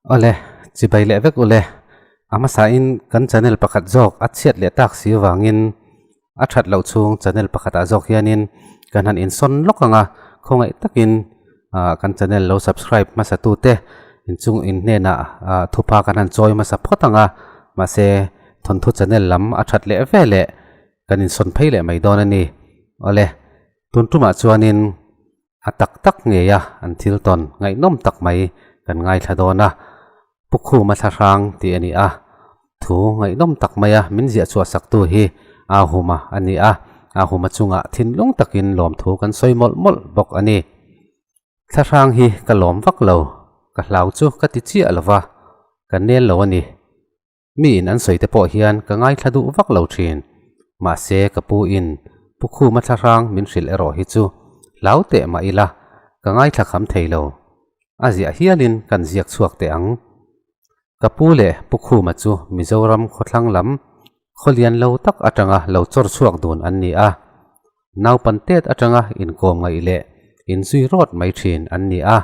Awle, chibai leh vek ule. A hmasain kan channel pakhat zawk a chhiat leh tak si vangin a that loh chhung channel pakhatah zawk hianin kan han insawn lawk ang a, khawngaih takin kan channel lo subscribe hmasa tute inchung in hnenah thupha kan han chawi hmasa phawt ang a, mahse thawnthu channel lam a that leh ve leh kan insawn phei leh mai dawn a ni. Awle, tun tumah chuanin A tak tak ngei a an thil tawn ngaihnawm tak mai kan ngaithla dawn a, Pu Khuma Thlahrang tih a ni a, thu ngaihnawm tak maia min ziah chhuah saktu hi Ahuma a ni a, Ahuma chungah thinlung takin lawmthu kan sawi mawlh mawlh bawk a ni. Thlahrang hi ka lawm vak lo, ka hlau chu ka ti chiah lo va, ka nel lo a ni. Mi in an sawi te pawh hian ka ngaithla duh vak lo thin. Mahse ka pu in Pu Khuma thlahrang min hrilh erawh hi chu hlau teh mah ila ka ngaithla kham thei lo. A ziah hialin kan ziak chhuak teh ang. Ka pu leh Pu Khuma chu Mizoram khawthlang lam khawlian lo tak atanga lo chawr chhuak dun an ni a. Naupan tet atanga inkawm ngaih leh inzui rawt mai thin an ni a,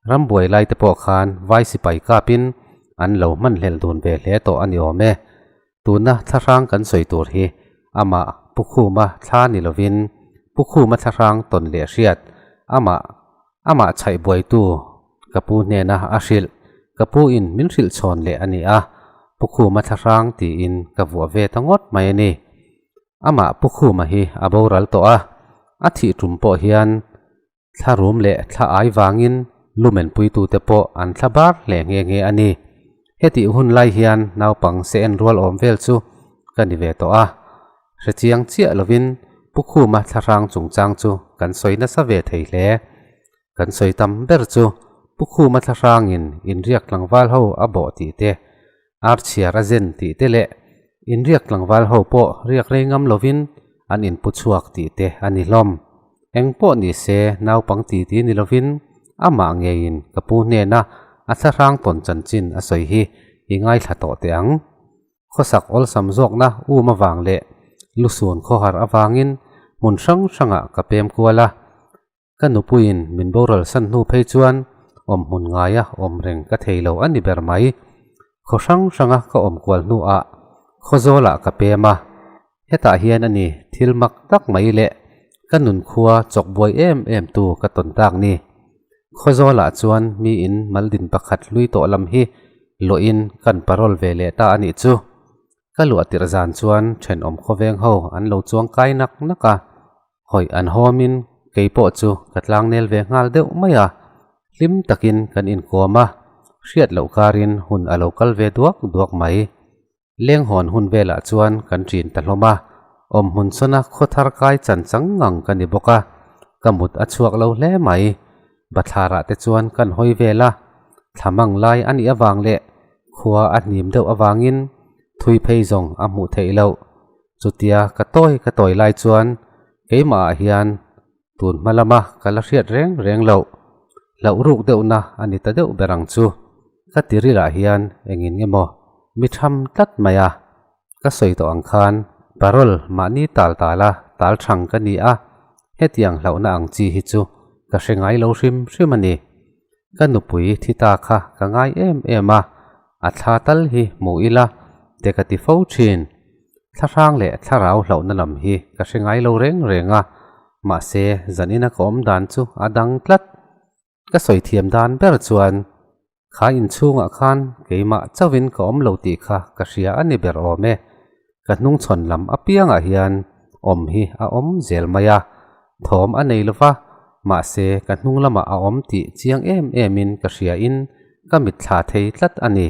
rambuai lai te pawh khan vai sipai kapin an lo hmanhlel dun ve hle tawh a ni awm e. Tuna thlahrang kan sawi tur hi amah Pu Khuma thla ni lovin Pu Khuma thlahrang tawn leh hriat amah amah chhaih buaitu ka pu hnena a hrilh ka pu in min hrilh chhawn leh a ni a, Pu Khuma thlahrang tiin ka vuah ve ta ngawt mai a ni. Amah Pu Khuma hi a boral tawh a, a thih tum pawh hian thla rum leh thla ai vangin lumen puitute pawh an thla bar hle nghe nghe a ni. Hetih hun lai hian naupang se en rual awm vel chu ka ni ve tawh a, hrechiang chiah lovin Pu Khuma thlahrang chungchang chu kan sawi nasa ve thei hle. Kan sawi tam ber chu Pu Khuma thlahrangin inriak tlangval ho a bawh tih te, ar chhiar a zen tih te leh inriak tlangval ho pawh riak rei ngam lovin an inpu chhuak tih te a ni hlawm. Eng pawh ni se naupang ti ti ni lovin amah ngeiin ka pu hnena a thlahrang tawn chanchin a sawi hi i ngaithla tawh teh ang. Khawsak awlsam zawkna um avang leh lusun khawhar avangin hmun hrang hrangah ka pem kual a. Ka nupuiin min boral san hnu phei chuan awm hmun ngaia awm reng ka thei lo a ni ber mai. Khaw hrang hranga ka awm kual hnuah Khawzawlah ka pem a, hetah hian a ni thil mak tak mai leh ka nunkhua chawk buai em em tu ka tawn tak ni. Khawzawlah chuan miin maldin pakhat hlui tawh lam hi lawhin kan parol ve leh ta a nih chu. Ka luah tirh zan chuan thenawm khawveng ho an lo chuang kai nak nak a, hawi an hawmin kei pawh chu ka tlangnel ve nghal deuh mai a, hlim takin kan inkawm a, hriat loh karin hun a lo kal ve duak duak mai. Lenghawn hun velah chuan kan ṭin ta hlawm a, awmhmun sawna khawthar kai chan chang ngang ka ni bawk a, ka mut a chhuak lo hle mai. Bathlarah te chuan kan hawi vel a, thla mang lai a nih avang leh khua a hnim deuh avangin thui phei zawng a hmuh theih loh. Chutia ka tawi ka tawi lai chuan keimahah hian tun hma lama ka la hriat reng reng loh, hlauh ruk deuhna a ni ta deuh ber ang chu. Ka tirilah hian engin nge maw mi tham tlat mai a, ka sawi tawh ang khan parole mahni tal tala tal thang ka ni a, hetiang hlauhna ang chi hi chu ka hre ngai lo hrim hrim a ni. Ka nupui thi ta kha ka ngai em em a, a thla tal hi hmu ila te ka ti fo thin. Thlahrang leh thlarau hlauhna lam hi ka hre ngai lo reng reng a, mahse zanina ka awm dan chu a dang tlat. Ka sawi thiam dan ber chuan kha inchhungah khan keimah chauhin ka awm lo tih kha ka hria a ni ber awm e. Ka hnungchhawn lam apiangah hian awm hi a awm zel mai a, thawm a nei lova, mahse ka hnung lamah a awm tih chiang em emin ka hriain ka mitthla thei tlat a ni.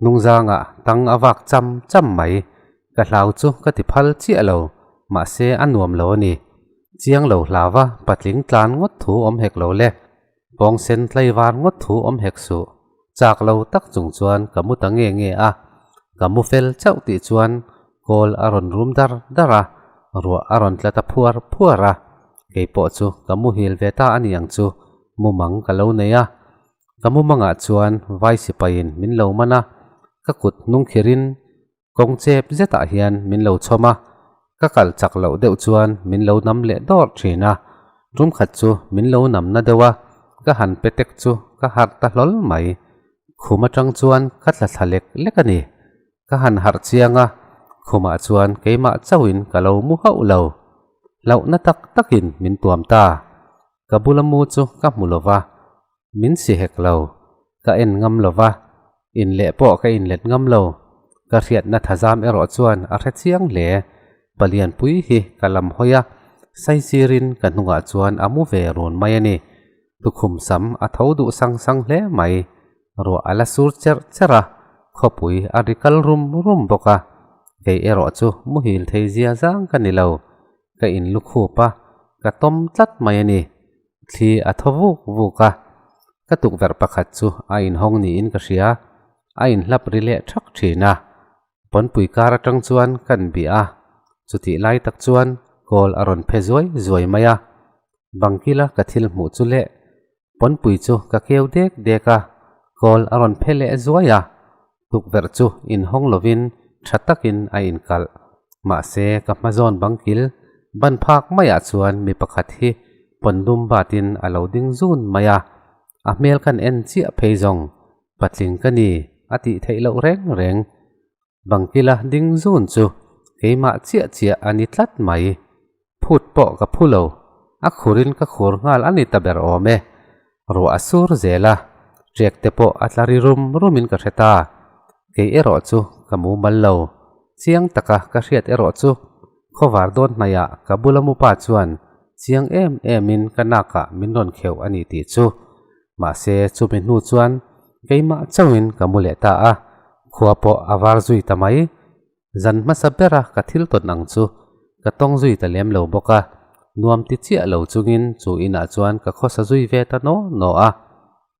Hnungzangah tang a vak cham cham mai, ka hlau chu ka ti phal chiah lo, mahse a nuam lo a ni. Chiang lo hlava patling tlan ngawt thu awm hek lo le. Pawng sen tlaivar ngawt thu awm hek suh. Chak lo tak chung chuan ka mu ta nge nge a. Ka mu fel chauh tih chuan kawl a rawn rum dar dar a, ruah a rawn tla ta phuar phuar a. Kei pawh chu ka muhil ve ta a ni ang chu, mumang ka lo nei a. Ka mumangah chuan vai sipaiin min lo man a, ka kut hnung khirin Kawng chep zetah hian min lo chhawm a, ka kal chak loh deuh chuan min lo nam leh dawrh thin a, tum khat chu min lo nam na deuh a, ka han pe tek chu ka harh ta hlawl mai. Khum atang chuan ka tla thla lek lek a ni. Ka han harh chiang a, khumah chuan keimah chauhin ka lo mu hauh lo. Hlauhna tak takin min tuam ta. Ka bula mu chu ka hmu lo va, min si hek lo. Ka en ngam lo va, inleh pawh ka inlet ngam lo. Ka hriatna thazam erawh chuan a hre chiang hle. Palianpui hi ka lam hawi a, saisirin ka hnungah chuan a mu ve run mai a ni. Tukhum sam a tho duh sang sang hle mai. Ruah a la sur cherh cherh a, khawpui a ri kal rum rum bawk a. Kei erawh chu muhil thei zia zang ka ni lo. Ka inlukhup a, ka tawm tlat mai a ni. Thli a thaw vuk vuk a, ka tukverh pakhat chu a inhawng niin ka hria. A inhlap ri leh thak thin a. Pawnpui kar atang chuan kan bih a, chutih lai tak chuan kawl a rawn phe zuai zuai mai a. Bangkila ka thil hmuh chu leh pawnpui chu ka keu dek dek a, kawl a rawn phe leh zuai a. Tukverh chu inhawng lovin tha takin a inkalh. Mahse ka hmazawn bangkil ban phak maiah chuan mi pakhat hi pawndum batin a lo ding zun mai a, a hmel kan en chiah phei zawng Patling ka ni, a tih theih loh reng reng. Bangkila ding zun chu keimah chiah chiah a ni tlat mai. Phut pawh ka phu lo, a khurin ka khur nghal a ni ta ber awm e. Ruah a sur zel a, ṭek te pawh a tla ri rum rumin ka hre ta. Kei erawh chu ka mumal lo. Chiang taka ka hriat erawh chu khawvar dawn hnaihah ka bula mupa chuan chiang em emin ka nakah min rawn kheuh a ni tih chu. Mahse, chumi hnu chuan keimah chauhin ka mu leh ta a, khua pawh a var zui ta mai. Zan hmasa bera ka thil tawn ang chu ka tawng zui ta lem lo bawk a, nuam ti chiah lo chungin chu inah chuan ka khawsa zui ve ta naw naw a.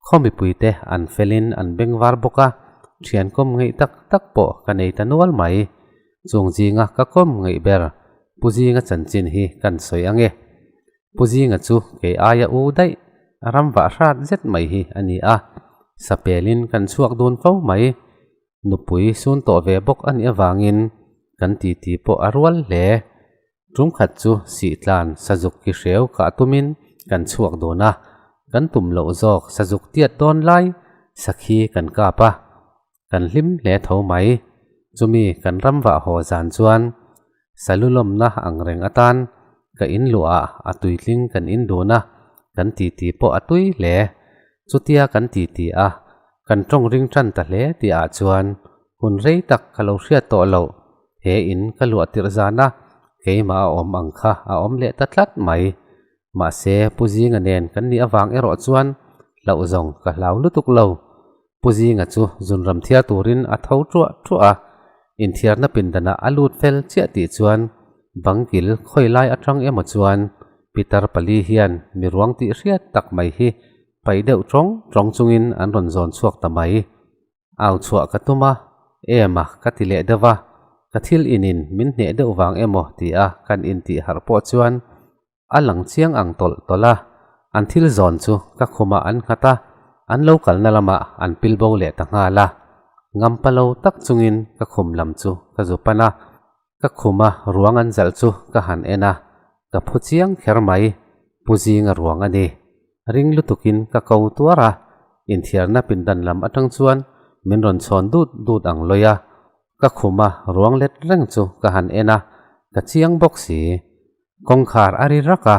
Khaw mipuite an felin an beng var bawk a, thian kawm ngeih tak tak pawh ka nei ta nual mai. Chung zinga ka kawm ngeih ber Pu Zinga chanchin hi kan sawi ang e. Pu Zinga chu kei aia u daih ram vah hrat zet mai hi a ni a, sapelin kan chhuak dun fo mai. Nupui sun tawh ve bawk a nih avangin kan titi pawh a rual hle. Tum khat chu sihtlan sazuk ki hreu kah tumin kan chhuak dun a, kan tum loh zawk sazuk tiat dawn lai sakhi kan kap a, kan hlim hle tho mai. Chumi kan ram vah haw zan chuan Salulawmna ang reng atan ka in luah a tuitling kan in dun a, kan titi pawh a tui hle. Chutia kan titi a, kan tawng ring tan ta hle tih ah chuan hun rei tak ka lo hriat tawh loh. He in ka luah tirh zan a, keimah a awm ang kha a awm leh ta tlat mai. Mahse, Pu Zinga nen kan nih avang erawh chuan hlauh zawng ka hlau lutuk lo. Pu Zinga chu zunram thiar turin a tho ṭuah ṭuah a, inthiarna pindanah a lut fel chiah tih chuan bangkil khawi lai aṭang emaw chuan Pitar pali hian mi ruang tih hriat tak mai hi paih deuh ṭawng ṭawng chungin an rawn zawn chhuak ta mai. Au chhuah ka tum a, em a ka ti leh deuh a, ka thil inin min hneh deuh vang emaw ti a kan intih harh pawh chuan A lang chiang ang tawlh tawlh a, an thil zawn chu ka khumah an nghat a, an lo kalna lamah an pil bo leh ta nghal a. Ngampa lo tak chungin ka khum lam chu ka zu pan a, ka khuma ruang an zalh chu ka han en a, ka phu chiang kher mai, Pu Zinga ruang a ni. Ring lutukin ka ko tuar a, inthiarna pindan lam atang chuan min rawn chhawn dut dut ang lawi a, ka khuma ruang let reng chu ka han en a, ka chiang bawk si. Kawngkhar a ri rak a,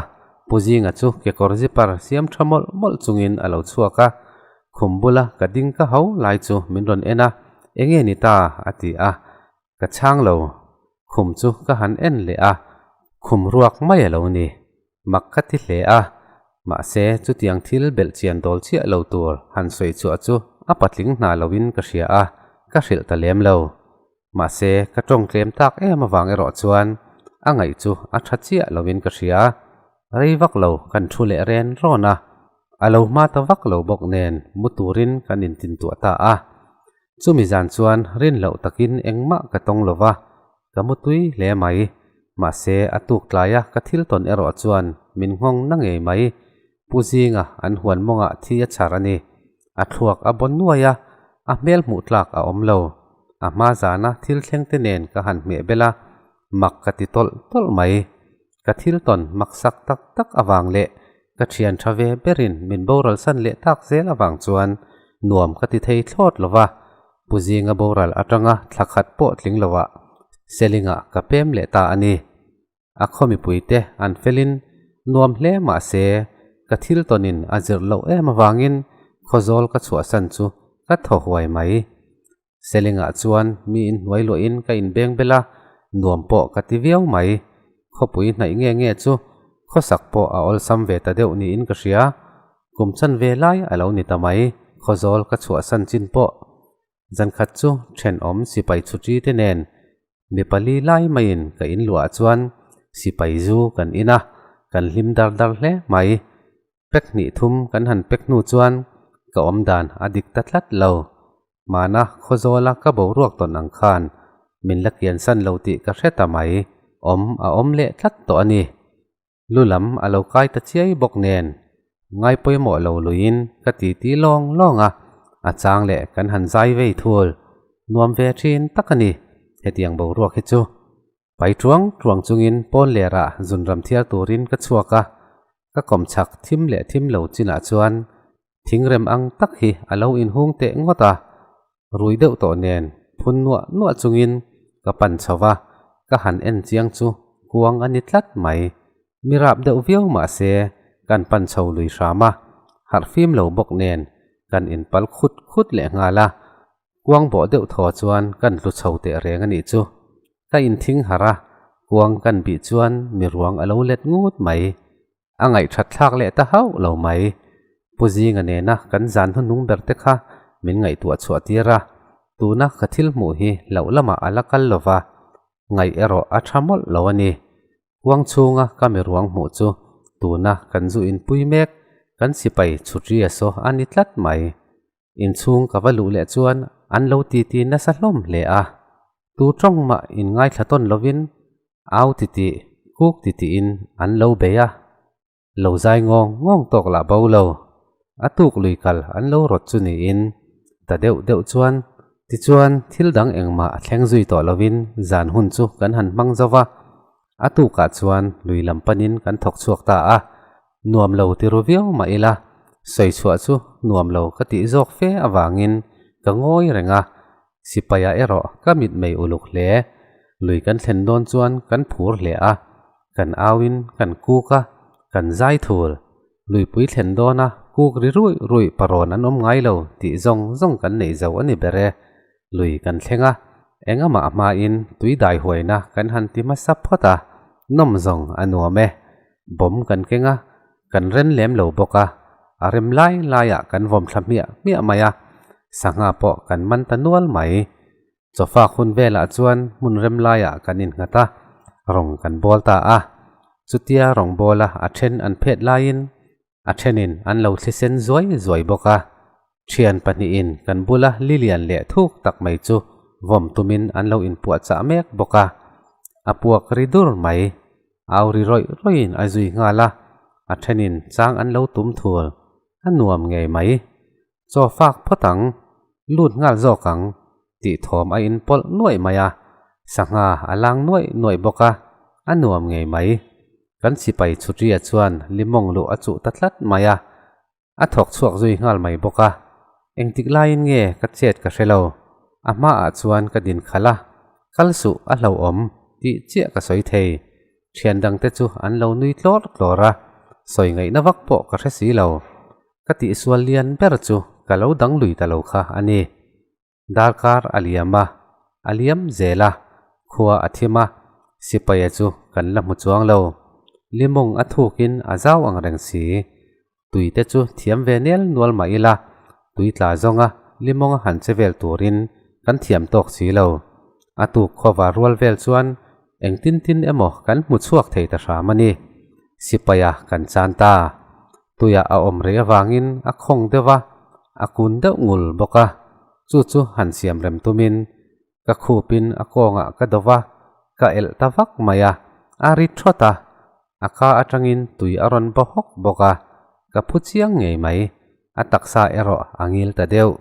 Pu Zinga chu kekawr zipper siam tha mawlh mawlh chungin a lo chhuak a, khum bula ka ding ka ho lai chu min rawn en a, Enge ni ta? a ti a, ka chhang lo. Khum chu ka han en leh a, khum ruak mai a lo ni. Mak ka ti hle a, mahse chutiang thil belh chian dawl chiah lo tur han sawi chhuah chu a patling hna loin ka hria a, ka hrilh ta lem lo. Mahse, ka tawng tlem tak em avang erawh chuan a ngaih chu a tha chiah lovin ka hria. Rei vak lo kan thu leh ren rawn a, a lo hma ta vak lo bawk nen mu turin kan intintuah ta a. Chumi zan chuan rin loh takin engmah ka tawng lo va, ka mu tui hle mai. Mahse, a tuk tlaia ka thil tawn erawh chuan min nghawng na ngei mai. Pu Zinga an huan mawngah thi a chhar a ni. A thluak a bawn nuai a, a hmel hmuh tlak a awm lo. A hma zana thil thleng te nen ka han hmeh bel a, mak ka ti tawlh tawlh mai. Ka thil tawn mak sak tak tak avang leh ka thian tha ve berin min boral san leh tak zel avang chuan Nuam ka ti thei thlawt lo va, Pu Zinga boral atanga thla khat pawh tling lovah Selingah ka pem leh ta a ni. A khaw mipuite an felin nuam hle mah se ka thil tawnin a zirh loh em avangin khawzawl ka chhuahsan chu ka thaw huai mai. Selingah chuan mi inhnuai luahin ka inbeng bel a, nuam pawh ka ti viau mai. Khawpui hnaih nge nge chu khawsak pawh a awlsam ve ta deuh niin ka hria. Kum chan ve lai a lo ni ta mai, khawzawl ka chhuahsan chin pawh. Zankhat chu thenawm sipai chhuṭi te nen mi pali lai maiin ka inluah chuan sipai zu kan in a, kan hlim dar dar hle mai. Pek hnih thum kan han pek hnu chuan ka awm dan a dik ta tlat lo. Mahna khawzawla ka boruak tawn ang khan min la kiansan lo tih ka hre ta mai. Awm a awm leh tlat tawh a ni. Lu lam a lo kai ta chiai bawk nen ngai pawimawh lo luiin ka titi lawng lawng a, a chang leh kan han zai vei thul. Nuam ve thin tak a ni hetiang boruak hi chu. Pai tuang tuang chungin pawn lerah zunram thiar turin ka chhuak a, ka kawm chhak thim leh thim lo chinah chuan thingrem ang tak hi a lo inhung teh ngawt a, rui deuh tawh nen phun nuah nuah chungin ka pan chho va, ka han en chiang chu kuang a ni tlat mai. Mi rap deuh viau mah se kan pan chho lui hram a, harh fim lo bawk nen kan inpal khut khut leh nghal a, Kuang bawh deuh thaw chuan kan tlu chho teh reng a nih chu. Ka inthing harh a, kuang kan bih chuan mi ruang a lo let ngut mai. A ngaihthat thlak leh ta hauh lo mai. Pu Zinga nena kan zan hnuhnung ber te kha min ngaihtuah chhuah tir a, tuna ka thil hmuh hi hlauh lamah a la kal lo va, ngaih erawh a tha mawlh lo a ni. Kuang chhunga ka mi ruang hmuh chu tuna kan zu inpui mek, kan sipai chhutria saw a ni tlat mai. Inchhung ka va luh leh chuan an lo titi nasa hlawm hle a, tu tawng mah in ngaithla tawn lovin au titih, kuk titihin an lo bei a, lo zai ngawng ngawng tawk lah bo lo. A tuk lui kal an lo rawt chu niin ta deuh deuh chuan tichuan thil dang engmah a thleng zui tawh lovin zan hun chu kan han hmang zo va, a tukah chuan lui lam panin kan thawk chhuak ta a. Nuam lo ti ru viau mah ila, sawi chhuah chu nuam lo ka tih zawk fe avangin ka ngawi reng a, sipaia erawh ka mitmei uluk hle. Lui kan thlen dawn chuan kan phur hle a, kan auin kan kuk a, kan zai thul. Luipui thlen dawna kuk ri ruih ruih parawn an awm ngai lo tih zawng zawng kan neih zo a ni ber e. Lui kan thleng a, engamah hmain tui dai huaina kan han ti hmasa phawt a, nawm zawng a nuam e. Bawm kan keng a, kan ren lem lo bawk a, a rem lai laiah kan vawm thla hmiah hmiah mai a, sangha pawh kan man ta nual mai. Chawfak hun velah chuan hmun rem laiah kan innghat a, rawng kan bawl ta a. Chutia rawng bawla a then an phet laiin a thenin an lo thlisen zuai zuai bawk a. Thian pahnihin kan bula lilian leh thuk tak mai chu vawm tumin an lo inpuahchah mek bawk a. A puak ri dur mai. Au ri rawih rawih in a zui nghal a, a thenin chang an lo tum thul. A nuam ngei mai. Chaw fak phawt ang, lut nghal zawk ang tih thawm a inpawlh nuaih mai a, sangha a lang nuaih nuaih bawk a, a nuam ngei mai. Kan sipai chhutria chuan limawng luh a chuh ta tlat mai a, a thawk chhuak zui nghal mai bawk a. Engtik laiin nge ka chet ka hre lo, a hmaah chuan ka din khalh a, kal suh a hlauhawm tih chiah ka sawi thei. Thian dangte chu an lo nui tlawr tlawr a, sawi ngaihna vak pawh ka hre si lo. Ka tihsual lian ber chu ka lo dang lui ta lo kha a ni. Darkar a liam a, a liam zel a, khua a thim a, sipaia chu kan la hmu chuang lo. Limawng a thukin a zau ang reng si. Tui te chu thiam ve nel nual mah ila, tui tla zawnga limawng a han che vel turin kan thiam tawk si lo. A tuk khawva rual vel chuan engtin tin emaw kan hmu chhuak thei ta hram a ni. Sipaia kan chan ta. Tuiah a awm rei avangin a khawng deuh a, a kun deuh ngul bawk a, chu chu han siam rem tumin ka khupin a kawngah ka do va, ka elh ta vak mai a, a ri thawt a, a ka atangin tui a rawn baw hawk bawk a, ka phu chiang ngei mai, a taksa erawh a ngil ta deuh.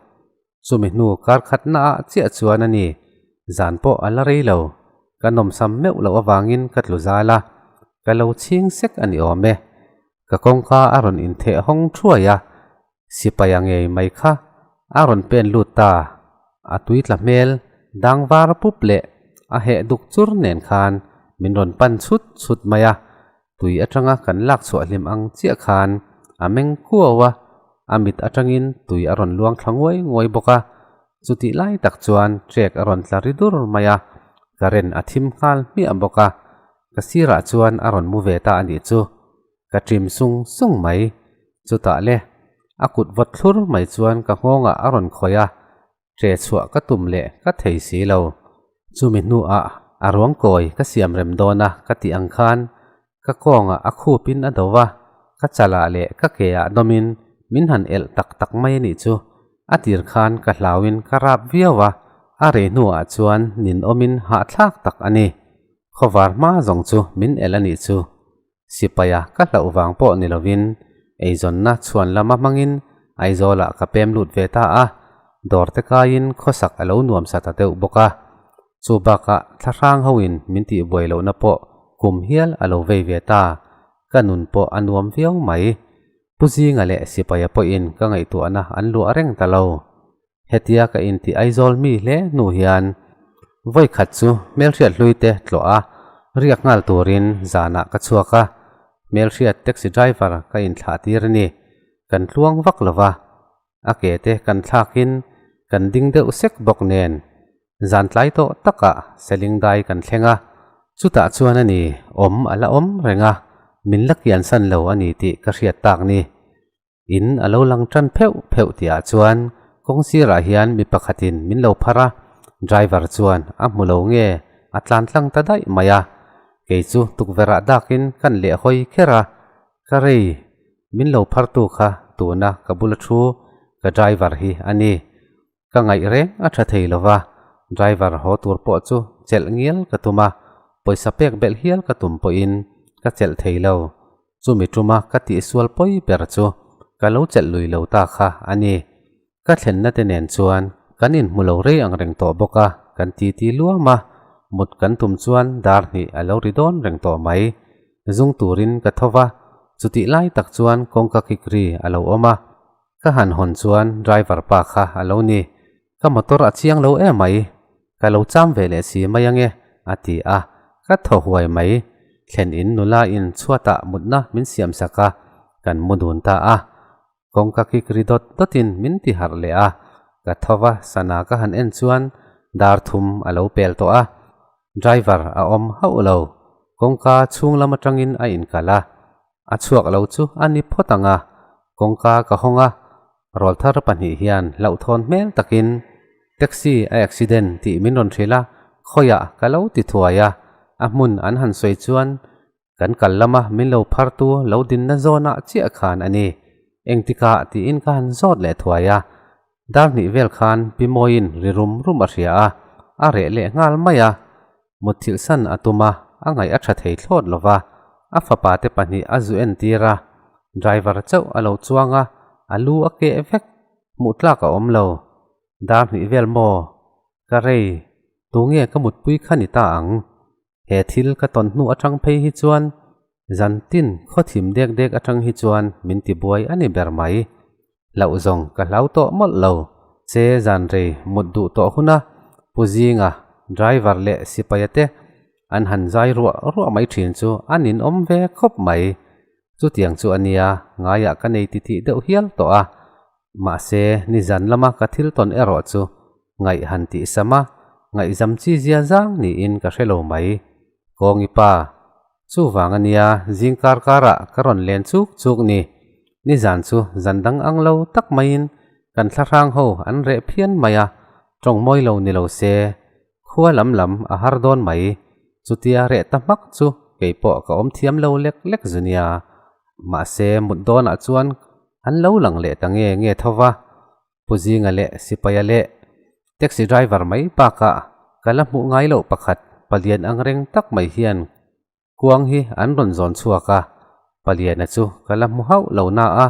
Chumi hnu kar khatna ah chiah chuan a ni, zan pawh a la rei lo, ka nawmsam meuh loh avangin ka tlu zal a, ka lo chhing sek a ni awm e. Ka kawngka a rawn intheh hawng thuai a, sipai a ngei mai kha. A rawn pen lut ta. A tui tla hmel dang var pup leh a heh duk chur nen khan min rawn pan chhut chhut mai a. Tui atanga kan lak chhuah hlim ang chiah khan a meng kuau a, a mit atangin tui a rawn luang thla nguai nguai bawk a. Chutih lai tak chuan trek a rawn tla ri dur mai a, current a thim nghal hmiah bawk a. Ka sirah chuan a rawn mu ve ta a nih chu. Ka ṭim sung sung mai. Chutah le, a kut vawt thlur mai chuan ka nghawngah a rawn khawih a, ṭe chhuah ka tum leh ka thei si lo. Chumi hnuah a ruang kawi ka siam rem dawn a ka tih ang khan ka kawngah a khupin a do va, ka chalah leh ka keah dawmin min han elh tak tak mai a nih chu. A tir khan ka hlauin ka rap viau a, a rei hnuah chuan ninawmin hahthlak tak a ni. Khawvar hma zawng chu min elh a nih chu. Sipaia ka hlauh vang pawh ni lovin eizawnna chhuan lama hmangin Aizawlah ka pem lut ve ta a, dawr te kaiin khawsak a lo nuam sa ta deuh bawk a. Chu bakah thlahrang hoin min tihbuai lohna pawh kum hial a lo vei ve ta, ka nun pawh a nuam viau mai. Pu Zinga leh Sipaia pawhin ka ngaihtuahna an luah reng ta lo. Hetia ka intih Aizawl mi hle hnu hian vawi khat chu hmelhriat hlui te tlawh a, riak nghal turin zanah ka chhuak a, hmelhriat taxi driver ka inthlah tir a ni. Kan tluang vak lo va, a ke te kan thlakin kan ding deuh sek bawk nen zan tlai tawh takah seling dai kan thleng a, chutah chuan a ni awm a la awm reng a, min la kiansan lo a ni tih ka hriat tak ni. In a lo lang tan pheuh pheuh tihah chuan kawng sirah hian mi pakhatin min lo phar a, driver chuan a hmu lo nge a tlan tlang ta daih mai a, kei chu tukverhah dakin kan leh hawi kher a, ka rei min lo phartu kha tuna ka bula thu ka driver hi a ni. Ka ngaih reng a tha thei lo va, driver haw tur pawh chu chelh ngial ka tum a, pawisa pek belh hial ka tum pawhin ka chelh thei lo. Chumi tuma ka tihsual pawi ber chu ka lo chelh lui lo ta kha a ni. Ka thlenna te nen chuan kan inhmu lo rei ang reng tawh bawk a, kan titi luam a, mut kan tum chuan dar hnih a lo ri dawn reng tawh mai. Zung turin ka tho va, chutih lai tak chuan kawngka kik ri a lo awm a. Ka han hawn chuan driver pa kha a lo ni, ka motor a chiang lo em mai, ka lo cham ve leh si mai ange a ti a, ka thaw huai mai. Thlen in nula in chhuatah mutna min siam sak a, kan mu dun ta a. Kawngka kik ri dawt dawtin min ti harh leh a, ka tho va sana ka han en chuan dar thum a lo pel tawh a, driver a awm hauh lo, kawngka chhung lam atangin a inkalh a, A chhuak lo chu a ni phawt ang a, kawngka ka hawng a, rawlthar pahnih hian hlauhthawn hmel takin taxi a accident tih min rawn hrilh a, khawiah ka lo ti thuai a, a hmun an han sawi chuan kan kal lama min lo phartu lo dinna zawnah chiah khan a ni. Engtikah tiin ka han zawt leh thuai a, dar hnih vel khan Pi Mawiin ri rum rum a hria a, a reh leh nghal mai a, Mutthilh san a tum a, a ngaih a tha thei thlawt lo va, a fapa te pahnih a zu entir a, driver chauh a lo chuang a, a lu a keh vek, hmuh tlak a awm lo. Dar hnih vel maw? Ka rei, tunge ka mutpui kha ni ta ang? He thil ka tawn hnu atang phei hi chuan zan tin khaw thim dek dek atang hi chuan min ti buai a ni ber mai. Hlauh zawng ka hlau tawh mawlh lo. Che zan rei mut duh tawh huna Pu Zinga, driver leh sipaia te an han zai ruah ruah mai thin chu a ninawm ve khawp mai. Chutiang chu a nia, ngaiah ka nei titih deuh hial tawh a. Mahse, nizan lama ka thil tawn erawh chu ngaih han tih sam a, ngaihzam chi zia zang niin ka hre lo mai. Kawngi pa, Chuvang a nia, zing kar karah ka rawn len chuk chuk ni. Nizan chu zan dang ang lo tak maiin kan thlahrang ho an reh phian mai a, tawng mawi lo ni lo se, khua lam lam a har dawn mai. Chutia reh ta hmak chu kei pawh ka awm thiam lo lek lek zu nia. Mahse mut dawnah chuan an lo lang leh ta nge nge tho va, Pu Zinga leh Sipaia leh taxi driver mai bakah ka la hmuh ngai loh pakhat palian ang reng tak mai hian kuang hi an rawn zawn chhuak a, paliana chu ka la hmu hauh lo na a,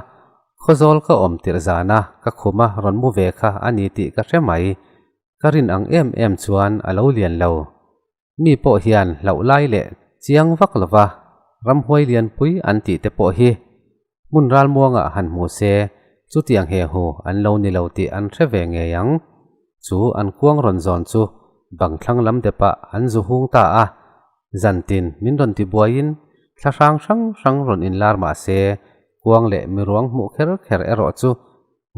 khawzawl ka awm tirh zana ka khuma rawn mu ve kha a ni tih ka hre mai, ka rin ang em em chuan a lo lian lo. Mi pawh hian hlauh lai leh chiang vak lova ramhuai lianpui an tih te pawh hi hmun ralmuangah han hmu se. Chutiang he hu an lo ni lo tih an hre ve ngei ang. Chu an kuang rawn zawn chu bang thlang lam depah an zu hung ta a. Zantin min rawn ti buaiin thla hrang hrang hrang rawn inlar mah se, kuang leh miruang hmuh kher kher erawh chu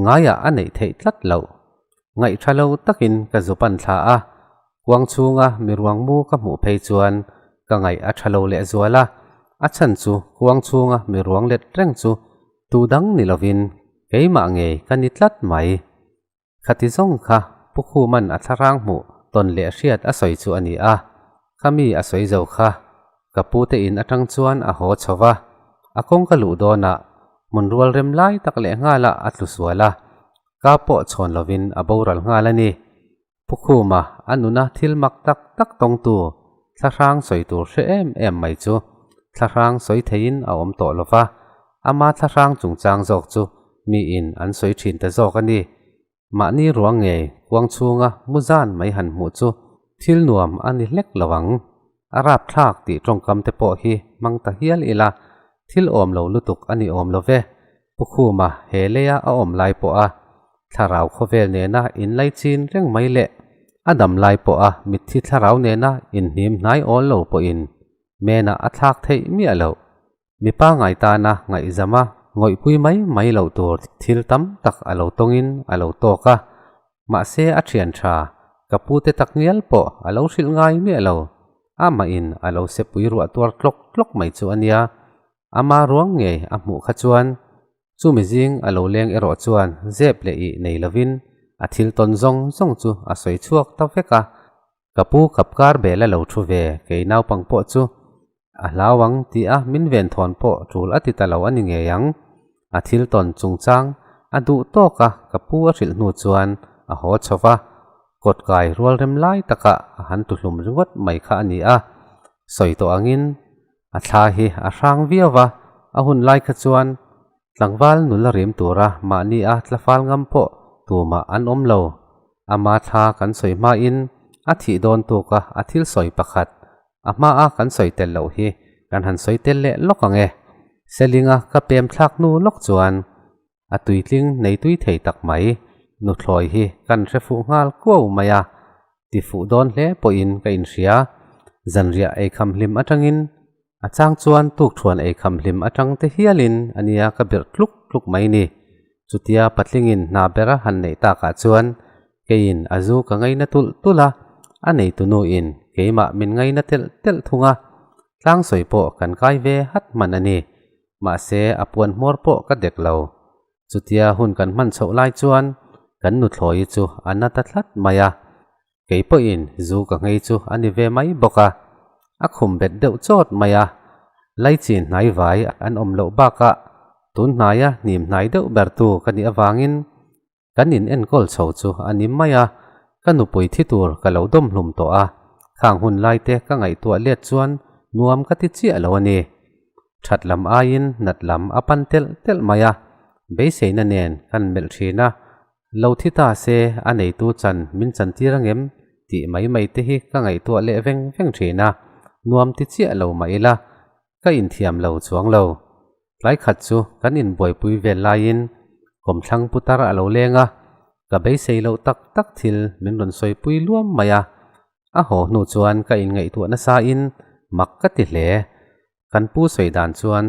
ngaiah a neih theih tlat loh. Ngaih tha lo takin ka zu pan thla a, kuang chhunga miruang mu ka hmuh phei chuan ka ngaih a tha lo leh zual a, a chhan chu kuang chhunga miruang let reng chu tu dang ni lovin keimah ngei ka ni tlat mai. Khati zawng kha Pu Khuman a thlarang hmuh tawn leh hriat a sawi chu a ni a, khami a sawi zo kha ka pu te in atang chuan a haw chho va, a kawng ka luh dawnah hmun rual rem lai tak leh nghalah a tlu sual a, ka pawh chhawn lovin a boral nghal a ni. Pu Khuma a nuna thil mak tak tak tawngtu thlahrang sawi tur hre em em mai chu thlahrang sawi theiin a awm tawh lo va, ama thlahrang chungchang zawk chu miin an sawi thin ta zawk a ni. Mahni ruang ngei kuang chhunga mu zan mai han hmuh chu thil nuam a ni hlek lo ang. A rapthlak tih tawngkam te pawh hi hmang ta hial ila thil awm lo lutuk a ni awm lo ve. Pu Khuma he leia a awm lai pawha thlarau khawvel nena inlaichin reng mai leh a dam lai pawha mitthi thlarau nena inhnim hnai awl lo pawhin menah a thlak theih miah loh. Mipa ngai tana ngaihzama ngawihpui mai mai loh tur thil tam tak a lo tawngin a lo tawk a, mahse a thian tha ka pute tak ngial pawh a lo hrilh ngai miah lo. Amahin a lo sepui ruah tuar tlawk tlawk mai chu a nia. Ama ruang ngei a hmuh kha chuan chumi zing a lo leng erawh chuan zep leh ih nei lovin a thil tawn zawng zawng chu a sawi chhuak ta vek a. Ka pu kapkar bel a lo thu ve kei naupang pawh chu a hlau ang tih a min ven thawn pawh tul a ti ta lo a ni ngei ang. A thil tawn chungchang a duh tawk a ka pu a hrilh hnu chuan a haw chho va, kawtkai rual rem lai takah a han tuhlum ringawt mai kha a ni a. Sawi tawh angin A thla hi a hrang viau va, a hun lai kha chuan tlangval nula rim tura mahni a tlafal ngam pawh tumah an awm lo. Ama thla kan sawi hmain a thih dawn tuka a thil sawi pakhat, a hmaa kan sawi tel loh hi kan han sawi tel leh lawk ang e. Selinga ka pem thlak hnu lawk chuan a tuitling nei tui thei tak mai, nuthlawi hi kan hre fuh nghal kuau mai a, ti fuh dawn hle pawhin ka inhria. Zanriah eikham hlim atangin a chang chuan tukthuan eikham hlim atang te hialin a nia ka birh tluk tluk mai ni. Chutia patlingin hna bera han neih takah chuan keiin a zu ka ngaina tulh tulh a, a neitu nuin keimah min ngaina telh telh thung a, tlangsawi pawh kan kai ve hat hman a ni. Mahse a puan hmawr pawh ka dek lo. Chutia hun kan hman chhoh lai chuan kan nuthlawi chu a na ta tlat mai a, kei pawhin zu ka nghei chu a ni ve mai bawk a. A khum bet deuh chawt mai a, laichin hnai vai an awm loh bakah tun hnaia hnim hnai deuh bertu ka nih avangin Kan in enkawl chho chu a ni mai a, ka nupui thi tur ka lo dawm hlum tawh a, khang hun lai te ka ngaihtuah let chuan nuam ka ti chiah lo a ni. That lam aiin nat lam a pan telh telh mai a, beiseina nen kan melh thin a, lo thi ta se a neitu chan min chan tir angem tih mai mai te hi ka ngaihtuah leh veng veng thin a, nuam ti chiah lo mah ila ka inthiam lo chuang lo. Tlai khat chu kan inbuaipui vel laiin kawmthlang putar a lo leng a, ka beisei loh tak tak thil min rawn sawipui luam mai a. A haw hnu chuan ka inngaihtuah nasain mak ka ti hle. Kan pu sawi dan chuan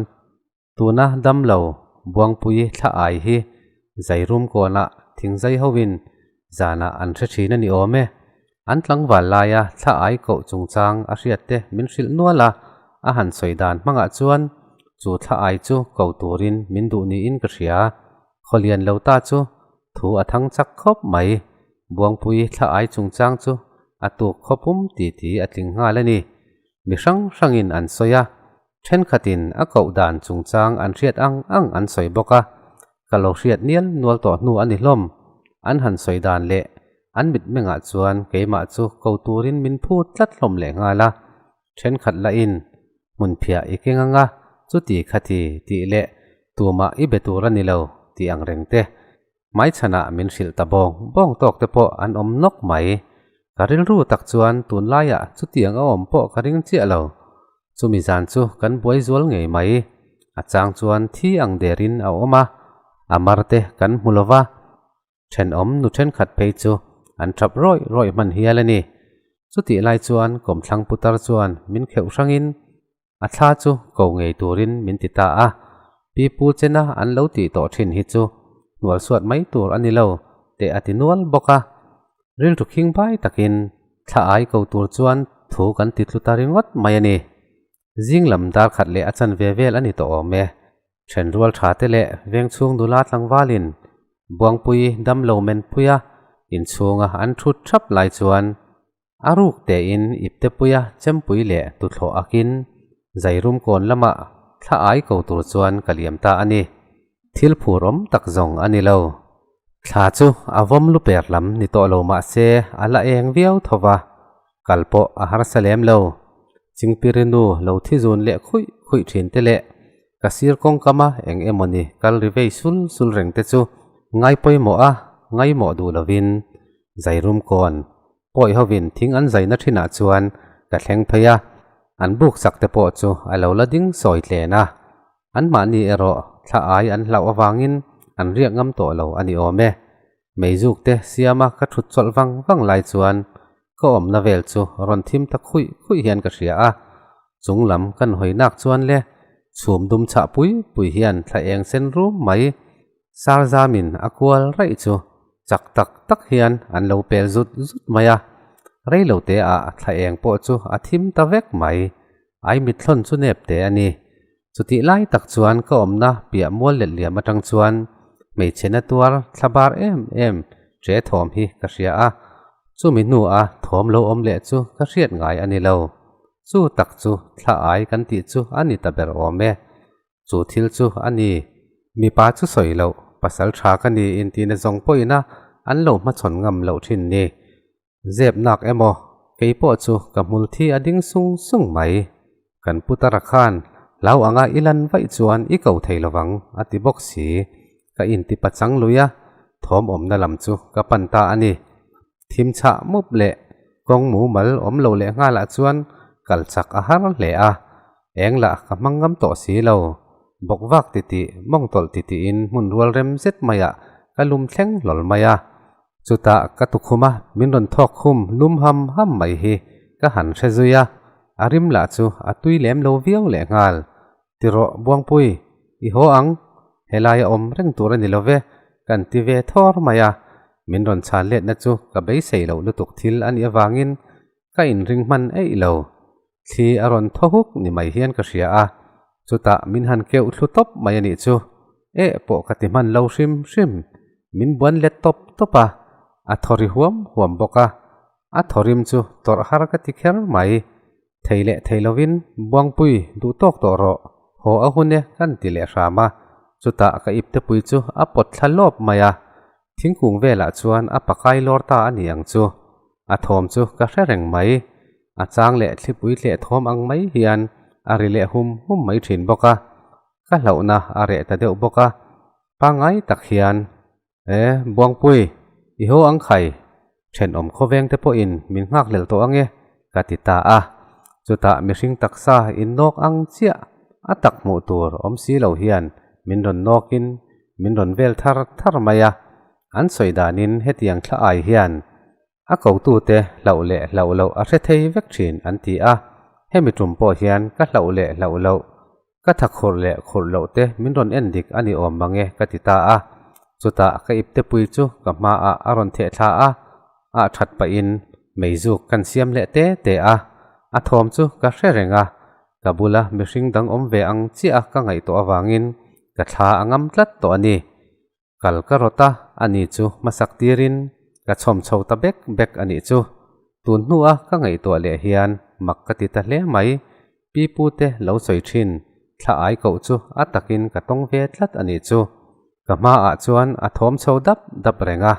tuna damlo Buangpui thla ai hi Zairum kawnah thingzai hoin zanah an hre thin a ni awm e. An tlangval laia thla ai koh chungchang a hriat te min hrilh nual a, a han sawi dan hmangah chuan chu thla ai chu ko turin min duh niin ka hria. Khawlian lo ta chu thu a thang chak khawp mai. Buangpui thla ai chungchang chu a tuk khawpum ti ti a tling nghal a ni. Mi hrang hrangin an sawi a, Thenkhatin a koh dan chungchang an hriat ang ang an sawi bawk a, ka lo hriat nial nual tawh hnu a ni hlawm. An han sawi dan leh an mitmengah chuan keimah chu ko turin min phut tlat hlawm leh nghal a. Thenkhat lahin hmun phiah i keng ang a, chuti khati tih leh tumah i be tur a ni lo tih ang reng te. Hmaichhanah min hrilh ta bawng bawng tawk te pawh an awm nawk mai. Ka rilru tak chuan tunlaiah chutiang a awm pawh ka ring chiah lo. Chumi zan chu kan buai zual ngei mai. A chang chuan thi ang derin a awm a. A mar te kan hmu lo va, thenawm nu thenkhat phei chu an thap rawih rawih hman hial a ni. Chutih lai chuan kawmthlang putar chuan min kheuh hrangin a thla chu ko ngei turin min ti ta a, Pi Pu chena an lo tih tawh thin hi chu hnual suat mai tur a ni lo teh a ti nual bawk a. Rilru khing bai takin thla ai ko tur chuan thu kan ti tlu ta ringawt mai a ni. Zing lam dar khat leh a chanve vel a ni tawh awm e. Thenrual tha te leh vengchhung nula tlangvalin Buangpui damlo menpuia inchhunga an thut thap lai chuan a ruk tein iptepuia chempui leh tuthlawh akin zairum kawn lamah thla ai ko tur chuan ka liam ta a ni. Thil phur awm tak zawng a ni lo. Thla chu a vawm lu per lam ni tawh lo mah se a la eng viau tho va, kal pawh a harsa lem lo. Chingpirinu lo thi zun leh khuih khuih thin te leh ka sir kawngkama eng emawni kal ri vei sul sul reng te chu ngai pawimawh a ngaimawh duh lovin zairum kawn Pawi hovin thing an zaina thinah chuan ka thleng phei a, an buk sak te pawh chu a lo la ding sawi tlen a. Anmahni erawh thla ai an hlauh avangin an riak ngam tawh lo a ni awm e. Meizuk te siama ka thut chawlh vang vang lai chuan ka awmna vel chu rawn thim ta khuih khuih hian ka hria a. Chung lam kan hawi nak chuan le chhum dum chhah pui pui hian thla eng sen rum mai Sarzamin a kual raih chu chak tak tak hian an lo pel zut zut mai a, reilo te ah thla eng pawh chu a thim ta vek mai. Ai mithlawn chu nep te a ni. Chutih lai tak chuan ka awmna piah mual let liam atang chuan hmeichhe na tuar thla bar em em ṭe thawm hi ka hria a, chumi hnu a thawm lo awm leh chu ka hriat ngai a ni lo. Chu tak chu thla ai kan tih chu a ni ta ber awm e. Chu thil chu a ni. Mipa chu sawi loh, pasal tha ka ni intihna zawng pawhin a an lo hmachhawn ngam loh thin ni. Zep nak emaw, kei pawh chu ka hmul thi a ding sung sung mai. Kan pu Tara khan hlau anga i lan vaih chuan i ko thei lovang a ti bawk si. Ka inti pachang lui a, thawm awmna lam chu ka pan ta a ni. Thim chhah mup leh kawng mumal awm lo leh nghalah chuan kal chak a har hle a, eng lah ka hmang ngam tawh si lo. Bawk vak titih, mawng tawlh titihin hmun rual rem zet maiah ka lum thleng hlawl mai a. Chutah ka tukhum a min rawn thawk khum lum ham ham mai hi ka han hre zui a, a rim lah chu a tui lem lo viau leh nghal. Ti rawh Buangpui, i haw ang, helai a awm reng tur a ni lo ve, kan ti ve thawr mai a, min rawn chhan letna chu ka beisei loh lutuk thil a nih avangin ka inring hman eih lo. Thli a rawn thaw huk ni mai hian ka hria a, chutah min han keuh thlu tawp mai a nih chu, eh pawh ka ti hman lo hrim hrim, min buan let tawp tawp a, a thaw ri huam huam bawk a, a thaw rim chu tawrh har ka ti kher mai. Thei leh thei lovin Buangpui duh tawk tawh rawh, haw a hun e kan ti leh hram a, chutah ka iptepui chu a pawt thla lawp mai a, thingkung velah chuan a pakai lawr ta a ni ang chu, a thawm chu ka hre reng mai, a chang leh thlipui tleh thawm ang mai hian a ri leh hum hum mai thin bawk a, ka hlauhna a reh ta deuh bawk a, pangngai tak hian. E, Buangpui, i haw ang khai, thenawm khawveng te pawhin min nghakhlel tawh ange, ka ti ta a. Chutah mihring taksa innawk ang chiah a tak hmuh tur awm si lo hian min rawn nawkin min rawn vel thar thar mai a. An sawi danin hetiang thla ai hian A kotute hlauh leh hlauh loh a hre thei vek thin an ti a, hemi tum pawh hian ka hlauh leh hlauh loh, ka tha khurh leh khurh loh te min rawn en dik a ni awm mang e ka ti ta a. Chutah ka iptepui chu ka hmaah a rawn theh thla a, ah that pahin meizuk kan siam leh te te a, a thawm chu ka hre reng a, ka bula mihring dang awm ve ang chiah a ka ngaihtuah avangin ka thla a ngam tlat tawh a ni. Kal ka rawt a, ani chu hmasak tirin ka chhawm chho ta bek bek a nih chu. Tun hnua ka ngaihtuah leh hian mak ka ti ta hle mai. Pi pu te lo sawi thin, thla ai koh chu a takin ka tawng ve tlat a nih chu. Ka hmaah chuan a thawm chho dap dap reng a,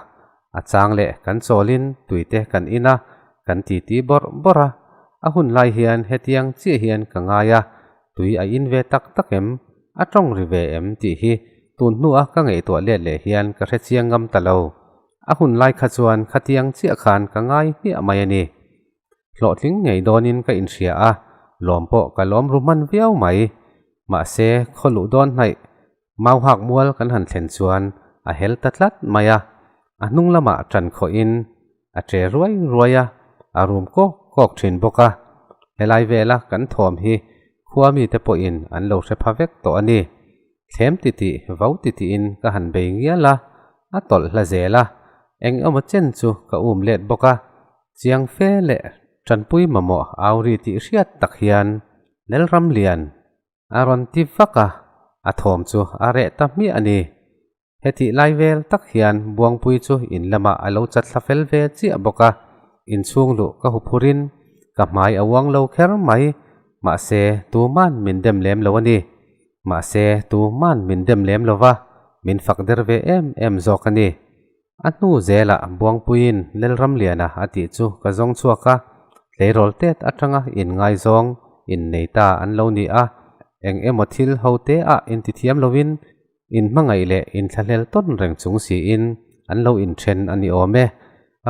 a chang leh kan chawlin tuite kan in a, kan titi bawrh bawrh a. A hun lai hian hetiang chiah hian ka ngai a, tui a in ve tak tak em? A tawng ri ve em tih hi tun hnua ka ngaihtuah let leh hian ka hre chiang ngam ta lo. A hun lai kha chuan khatiang chiah khan ka ngai hmiah mai a ni. Hlawhtling ngei dawnin ka inhria a, lawm pawh ka lawm ru hman viau mai. Mahse, khaw luh dawn hnaih. Mauhak mual kan han thlen chuan a hel ta tlat mai a, a hnung lamah ṭan khawhin a ṭe ruai ruai a, a rum kawk kawk ṭhin bawk a. Helai vela kan thawm hi khua mite pawhin an lo hre pha vek tawh a ni. Thlem titih vo titihin ka han bei ngial a, a tawlh hla zel a, eng emaw chen chu ka um let bawk a. Chiang fe leh ṭanpui mamawh auri tih hriat tak hian Lalramlian A rawn ti vak a, a thawm chu a reh ta hmiah a ni. Hetih lai vel tak hian Buangpui chu in lamah a lo chat thla fel ve chiah bawk a, inchhung luh ka hu phurin ka hmai a uang lo kher mai, mahse tuman min dem lem lo a ni. Mahse tuman min dem lem lo va, min fak der ve em em zawk a ni. A hnu zelah Buangpuiin Lelramliana a tih chu ka zawng chhuak a, tleirawl tet atanga inngaizawng innei ta an lo ni a, eng emaw thil ho te ah intithiam loin inhmangaih leh inthlahlel tawn reng chung siin an lo inthen a ni awm e.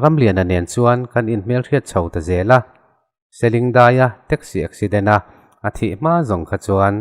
Ramliana nen chuan kan inhmelhriat chho ta zel a, Selingdaia taxi accident a a thih hma zawng kha chuan.